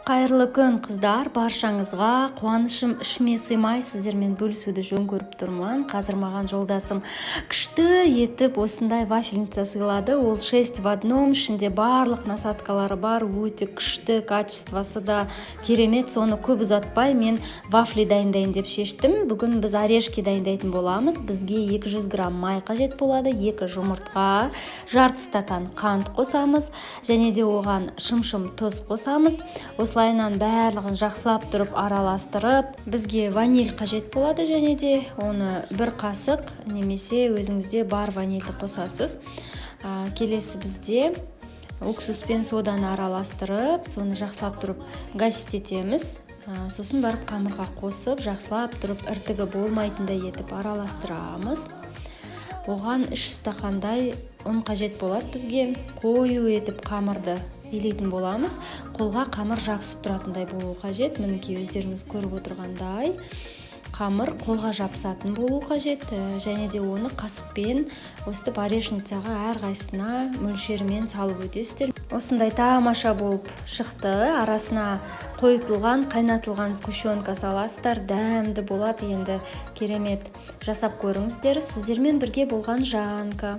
Қайырлы күн, қыздар, баршаңызға! Қуанышым ішіме сыймай, сіздермен бөлісуді жөн көріп тұрмын. Қазір маған жолдасым күшті етіп осындай вафельница сыйлады. Ол 6 в одном, ішінде барлық насадкалары бар, өте күшті, качествосы да керемет. Соны көп ұзатпай, мен вафли дайындайын деп шештім. Бүгін біз орешки дайындайтын боламыз. Бізге 200 грамм май қажет болады, екі жұмыртқа, жарты стакан қант қосамыз және де оған шымшым тұз қосамыз. Осылайынан барлығын жақсылап тұрып араластырып, бізге ваниль қажет болады және де оны бір қасық немесе өзіңізде бар ванильді қосасыз. Келесі бізде уксус пен соданы араластырып, соны жақсылап тұрып гасить етеміз. Сосын барып қамырға қосып, жақсылап тұрып, іртігі болмайтындай етіп араластырамыз. Оған 3 стақандай ұн қажет болады. Бізге қою етіп қамырды илейтін боламыз. Қолға қамыр жабысып тұратындай болуы қажет. Мінекей, өздеріңіз көріп отырғандай, қамыр қолға жабысатын болуы қажет. Және де оны қасықпен өстіп орешницаға әрқайсысына мөлшерімен салып өтесіздер. Осындай тамаша болып шықты. Арасына қойытылған, қайнатылған сгущенка саласыздар, дәмді болады. Енді керемет жасап көріңіздер. Сіздермен бірге болған Жанка.